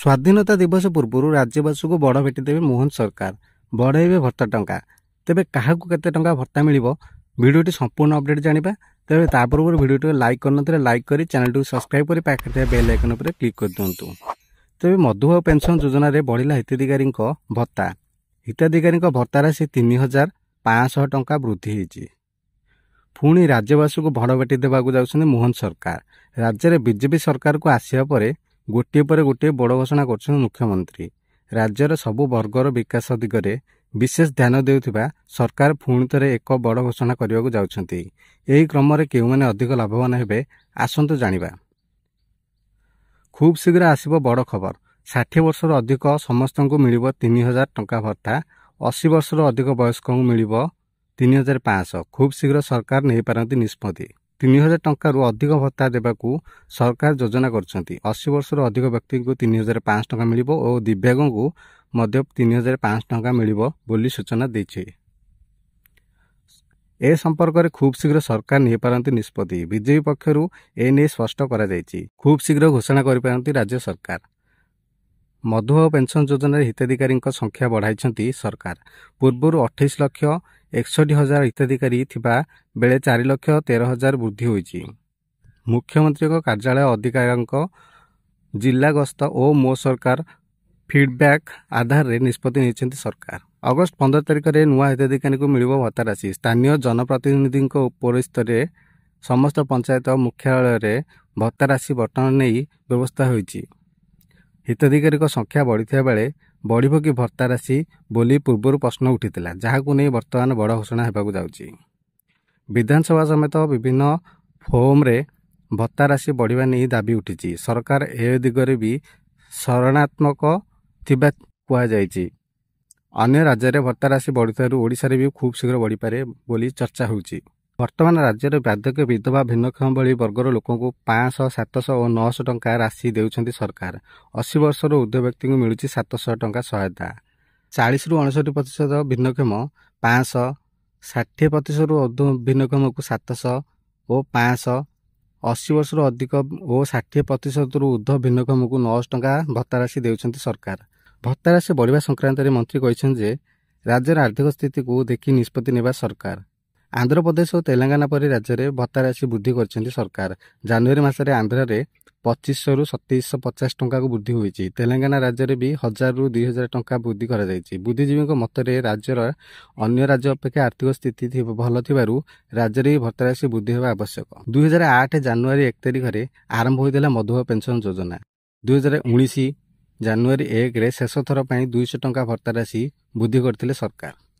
ସ୍ୱାଧୀନତା ଦିବସ ପୂର୍ବରୁ ରାଜ୍ୟବାସୀଙ୍କୁ ବଡ଼ ଭେଟି ଦେବେ ମୋହନ ସରକାର, ବଢ଼ାଇବେ ଭତ୍ତା ଟଙ୍କା। ତେବେ କାହାକୁ କେତେ ଟଙ୍କା ଭତ୍ତା ମିଳିବ, ଭିଡ଼ିଓଟି ସମ୍ପୂର୍ଣ୍ଣ ଅପଡେଟ୍ ଜାଣିବା। ତେବେ ତା ପୂର୍ବରୁ ଭିଡ଼ିଓଟିକୁ ଲାଇକ୍ କରିନଥିଲେ ଲାଇକ୍ କରି ଚ୍ୟାନେଲଟିକୁ ସବସ୍କ୍ରାଇବ୍ କରି ପାଖରେ ଥିବା ବେଲ୍ ଆଇକନ୍ ଉପରେ କ୍ଲିକ୍ କରିଦିଅନ୍ତୁ। ତେବେ ମଧୁବାବୁ ପେନ୍ସନ୍ ଯୋଜନାରେ ବଢ଼ିଲା ହିତାଧିକାରୀଙ୍କ ଭତ୍ତା। ହିତାଧିକାରୀଙ୍କ ଭତ୍ତା ରାଶି 3500 ଟଙ୍କା ବୃଦ୍ଧି ହୋଇଛି। ପୁଣି ରାଜ୍ୟବାସୀଙ୍କୁ ବଡ଼ ଭେଟି ଦେବାକୁ ଯାଉଛନ୍ତି ମୋହନ ସରକାର। ରାଜ୍ୟରେ ବିଜେପି ସରକାରକୁ ଆସିବା ପରେ ଗୋଟିଏ ପରେ ଗୋଟିଏ ବଡ଼ ଘୋଷଣା କରୁଛନ୍ତି ମୁଖ୍ୟମନ୍ତ୍ରୀ। ରାଜ୍ୟର ସବୁ ବର୍ଗର ବିକାଶ ଦିଗରେ ବିଶେଷ ଧ୍ୟାନ ଦେଉଥିବା ସରକାର ପୁଣି ଥରେ ଏକ ବଡ଼ ଘୋଷଣା କରିବାକୁ ଯାଉଛନ୍ତି। ଏହି କ୍ରମରେ କେଉଁମାନେ ଅଧିକ ଲାଭବାନ ହେବେ, ଆସନ୍ତୁ ଜାଣିବା। ଖୁବ୍ ଶୀଘ୍ର ଆସିବ ବଡ଼ ଖବର। 60 ବର୍ଷରୁ ଅଧିକ ସମସ୍ତଙ୍କୁ ମିଳିବ 3000 ଟଙ୍କା ଭତ୍ତା। 80 ବର୍ଷରୁ ଅଧିକ ବୟସ୍କଙ୍କୁ ମିଳିବ 3500। ଖୁବ୍ ଶୀଘ୍ର ସରକାର ନେଇପାରନ୍ତି ନିଷ୍ପତ୍ତି। 3000 ଟଙ୍କାରୁ ଅଧିକ ଭତ୍ତା ଦେବାକୁ ସରକାର ଯୋଜନା କରୁଛନ୍ତି। 80 ବର୍ଷରୁ ଅଧିକ ବ୍ୟକ୍ତିଙ୍କୁ 3500 ଟଙ୍କା ମିଳିବ ଓ ଦିବ୍ୟାଙ୍ଗଙ୍କୁ ମଧ୍ୟ 3500 ଟଙ୍କା ମିଳିବ ବୋଲି ସୂଚନା ଦେଇଛି। ଏ ସମ୍ପର୍କରେ ଖୁବ୍ ଶୀଘ୍ର ସରକାର ନେଇପାରନ୍ତି ନିଷ୍ପତ୍ତି। ବିଜେପି ପକ୍ଷରୁ ଏ ନେଇ ସ୍ପଷ୍ଟ କରାଯାଇଛି। ଖୁବ୍ ଶୀଘ୍ର ଘୋଷଣା କରିପାରନ୍ତି ରାଜ୍ୟ ସରକାର। ମଧୁବାବୁ ପେନ୍ସନ୍ ଯୋଜନାରେ ହିତାଧିକାରୀଙ୍କ ସଂଖ୍ୟା ବଢ଼ାଇଛନ୍ତି ସରକାର। ପୂର୍ବରୁ 28,61,000 ହିତାଧିକାରୀ ଥିବା ବେଳେ 4,13,000 ବୃଦ୍ଧି ହୋଇଛି। ମୁଖ୍ୟମନ୍ତ୍ରୀଙ୍କ କାର୍ଯ୍ୟାଳୟ ଅଧିକାରୀଙ୍କ ଜିଲ୍ଲା ଗସ୍ତ ଓ ମୋ ସରକାର ଫିଡ୍ବ୍ୟାକ୍ ଆଧାରରେ ନିଷ୍ପତ୍ତି ନେଇଛନ୍ତି ସରକାର। ଅଗଷ୍ଟ 15 ତାରିଖରେ ନୂଆ ହିତାଧିକାରୀଙ୍କୁ ମିଳିବ ଭତ୍ତା ରାଶି। ସ୍ଥାନୀୟ ଜନପ୍ରତିନିଧିଙ୍କ ପୌରୋହିତ୍ୟରେ ସମସ୍ତ ପଞ୍ଚାୟତ ମୁଖ୍ୟାଳୟରେ ଭତ୍ତା ରାଶି ବଣ୍ଟନ ନେଇ ବ୍ୟବସ୍ଥା ହୋଇଛି। ହିତାଧିକାରୀଙ୍କ ସଂଖ୍ୟା ବଢ଼ିଥିବା ବେଳେ ବଢ଼ିବ କି ଭତ୍ତା ରାଶି ବୋଲି ପୂର୍ବରୁ ପ୍ରଶ୍ନ ଉଠିଥିଲା, ଯାହାକୁ ନେଇ ବର୍ତ୍ତମାନ ବଡ଼ ଘୋଷଣା ହେବାକୁ ଯାଉଛି। ବିଧାନସଭା ସମେତ ବିଭିନ୍ନ ଫୋରମରେ ଭତ୍ତା ରାଶି ବଢ଼ିବା ନେଇ ଦାବି ଉଠିଛି। ସରକାର ଏ ଦିଗରେ ବି ସକାରାତ୍ମକ ଥିବା କୁହାଯାଇଛି। ଅନ୍ୟ ରାଜ୍ୟରେ ଭତ୍ତା ରାଶି ବଢ଼ୁଥିବାରୁ ଓଡ଼ିଶାରେ ବି ଖୁବ୍ ଶୀଘ୍ର ବଢ଼ିପାରେ ବୋଲି ଚର୍ଚ୍ଚା ହେଉଛି। ବର୍ତ୍ତମାନ ରାଜ୍ୟରେ ବାର୍ଦ୍ଧକ୍ୟ, ବିଧବା, ଭିନ୍ନକ୍ଷମ ଭଳି ବର୍ଗର ଲୋକଙ୍କୁ 500, 700 ଓ 900 ଟଙ୍କା ରାଶି ଦେଉଛନ୍ତି ସରକାର। 80 ବର୍ଷରୁ ଉର୍ଦ୍ଧ୍ୱ ବ୍ୟକ୍ତିଙ୍କୁ ମିଳୁଛି 700 ଟଙ୍କା ସହାୟତା। 40ରୁ 59% ଭିନ୍ନକ୍ଷମ 500, 60 ପ୍ରତିଶତରୁ ଉର୍ଦ୍ଧ୍ୱ ଭିନ୍ନକ୍ଷମକୁ 700 ଓ 500, 80 ବର୍ଷରୁ ଅଧିକ ଓ 60 ପ୍ରତିଶତରୁ ଉର୍ଦ୍ଧ୍ୱ ଭିନ୍ନକ୍ଷମକୁ 900 ଟଙ୍କା ଭତ୍ତା ରାଶି ଦେଉଛନ୍ତି ସରକାର। ଭତ୍ତା ରାଶି ବଢ଼ିବା ସଂକ୍ରାନ୍ତରେ ମନ୍ତ୍ରୀ କହିଛନ୍ତି ଯେ ରାଜ୍ୟର ଆର୍ଥିକ ସ୍ଥିତିକୁ ଦେଖି ନିଷ୍ପତ୍ତି ନେବା ସରକାର। ଆନ୍ଧ୍ରପ୍ରଦେଶ ଓ ତେଲେଙ୍ଗାନା ପରି ରାଜ୍ୟରେ ଭତ୍ତା ରାଶି ବୃଦ୍ଧି କରିଛନ୍ତି ସରକାର। ଜାନୁଆରୀ ମାସରେ ଆନ୍ଧ୍ରରେ 2500ରୁ 2750 ଟଙ୍କାକୁ ବୃଦ୍ଧି ହୋଇଛି। ତେଲେଙ୍ଗାନା ରାଜ୍ୟରେ ବି 1000ରୁ 2000 ଟଙ୍କା ବୃଦ୍ଧି କରାଯାଇଛି। ବୁଦ୍ଧିଜୀବୀଙ୍କ ମତରେ ରାଜ୍ୟର ଅନ୍ୟ ରାଜ୍ୟ ଅପେକ୍ଷା ଆର୍ଥିକ ସ୍ଥିତି ଭଲ ଥିବାରୁ ରାଜ୍ୟରେ ଏହି ଭତ୍ତା ରାଶି ବୃଦ୍ଧି ହେବା ଆବଶ୍ୟକ। 2008 ଜାନୁଆରୀ 1 ତାରିଖରେ ଆରମ୍ଭ ହୋଇଥିଲା ମଧୁବାବୁ ପେନ୍ସନ୍ ଯୋଜନା। 2019 ଜାନୁଆରୀ 1ରେ ଶେଷ ଥର ପାଇଁ 200 ଟଙ୍କା ଭତ୍ତା ରାଶି ବୃଦ୍ଧି କରିଥିଲେ ସରକାର।